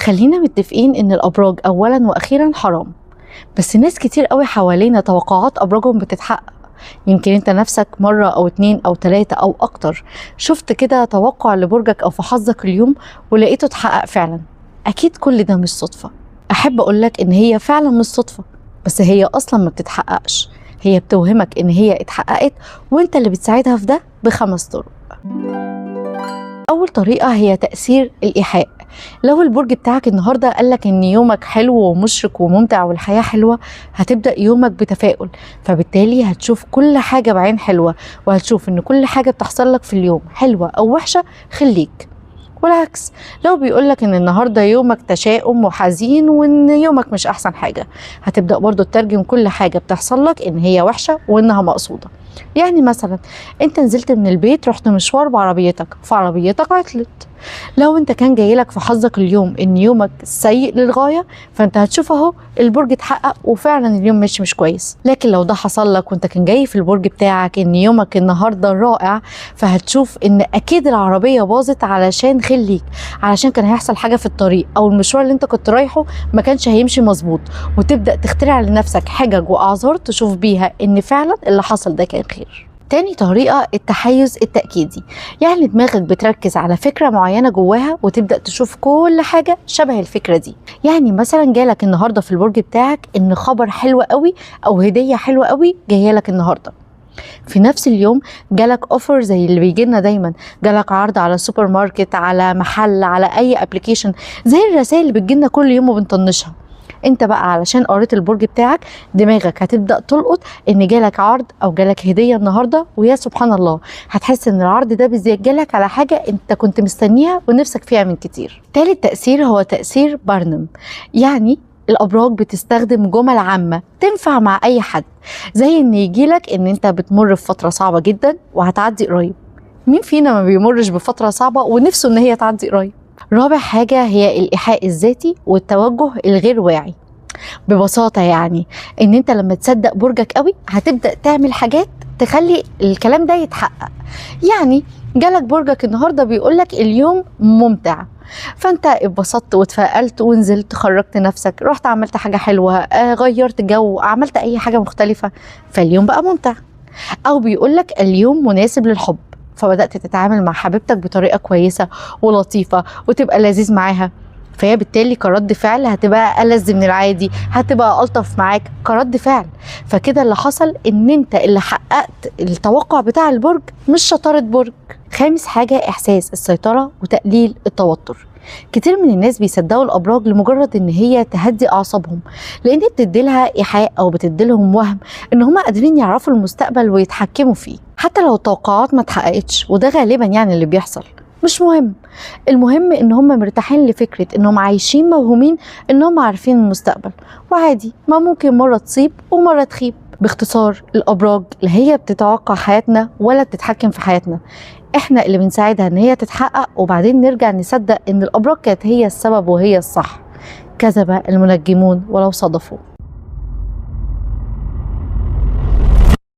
خلينا متفقين ان الابراج اولا واخيرا حرام، بس ناس كتير قوي حوالينا توقعات ابراجهم بتتحقق. يمكن انت نفسك مرة او اتنين او تلاتة او اكتر شفت كده توقع لبرجك او في حظك اليوم ولقيته اتحقق فعلا. اكيد كل ده مش صدفة. احب اقولك ان هي فعلا مش صدفة، بس هي اصلا ما بتتحققش، هي بتوهمك ان هي اتحققت وانت اللي بتساعدها في ده ب5 طرق. اول طريقة هي تأثير الإيحاء. لو البرج بتاعك النهاردة قالك ان يومك حلو ومشرق وممتع والحياة حلوة، هتبدأ يومك بتفاؤل، فبالتالي هتشوف كل حاجة بعين حلوة، وهتشوف ان كل حاجة بتحصل لك في اليوم حلوة او وحشة خليك. والعكس لو بيقولك ان النهاردة يومك تشاؤم وحزين وان يومك مش احسن حاجة، هتبدأ برضو تترجم كل حاجة بتحصل لك ان هي وحشة وانها مقصودة. يعني مثلا انت نزلت من البيت رحت مشوار بعربيتك، فعربيتك عطلت. لو انت كان جايلك في حظك اليوم ان يومك سيء للغاية، فانت هتشوف اهو البرج اتحقق وفعلا اليوم مش كويس. لكن لو ده حصل لك وانت كان جاي في البرج بتاعك ان يومك النهارده رائع، فهتشوف ان اكيد العربية باظت علشان خليك، علشان كان هيحصل حاجة في الطريق او المشوار اللي انت كنت رايحة ما كانش هيمشي مظبوط، وتبدأ تخترع لنفسك حجج واعذار تشوف بيها ان فعلا اللي حصل ده كان خير. تاني طريقة التحيز التأكيدي، يعني دماغك بتركز على فكرة معينة جواها وتبدأ تشوف كل حاجة شبه الفكرة دي. يعني مثلا جالك النهاردة في البرج بتاعك ان خبر حلو قوي او هدية حلوة قوي جاية لك النهاردة، في نفس اليوم جالك offer زي اللي بيجيلنا دايما، جالك عرض على سوبر ماركت، على محل، على اي application، زي الرسائل اللي بتجيلنا كل يوم وبنطنشها. انت بقى علشان قريت البرج بتاعك دماغك هتبدأ تلقط ان جالك عرض او جالك هدية النهاردة، ويا سبحان الله هتحس ان العرض ده بالذات جالك على حاجة انت كنت مستنيها ونفسك فيها من كتير. تالت تأثير هو تأثير بارنم، يعني الأبراج بتستخدم جمل عامة تنفع مع أي حد، زي إن يجيلك إن أنت بتمر بفترة صعبة جدا وهتعدي قريب. مين فينا ما بيمرش بفترة صعبة ونفسه إن هي تعدي قريب؟ رابع حاجة هي الإيحاء الذاتي والتوجه الغير واعي. ببساطة يعني إن أنت لما تصدق برجك قوي هتبدأ تعمل حاجات تخلي الكلام ده يتحقق. يعني جالك برجك النهاردة بيقولك اليوم ممتع، فأنت اتبسطت واتفائلت ونزلت خرجت نفسك، رحت عملت حاجة حلوة، غيرت جو، عملت أي حاجة مختلفة، فاليوم بقى ممتع. أو بيقولك اليوم مناسب للحب، فبدأت تتعامل مع حبيبتك بطريقة كويسة ولطيفة وتبقى لذيذ معاها، فهي بالتالي كرد فعل هتبقى ألذ من العادي، هتبقى ألطف معاك كرد فعل. فكده اللي حصل إن أنت اللي حققت التوقع بتاع البرج مش شطارة برج. خامس حاجة إحساس السيطرة وتقليل التوتر. كتير من الناس بيصدقوا الأبراج لمجرد إن هي تهدي أعصابهم، لأن بتديلها إيحاء أو بتديلهم وهم إن هما قادرين يعرفوا المستقبل ويتحكموا فيه، حتى لو التوقعات ما اتحققتش، وده غالبا يعني اللي بيحصل. مش مهم، المهم إن هم مرتاحين لفكرة إنهم عايشين موهومين إنهم عارفين المستقبل، وعادي ما ممكن مرة تصيب ومرة تخيب. باختصار الأبراج لا هي بتتوقع حياتنا ولا بتتحكم في حياتنا، احنا اللي بنساعدها ان هي تتحقق، وبعدين نرجع نصدق ان الابراج كانت هي السبب وهي الصح. كذب المنجمون ولو صدفوا.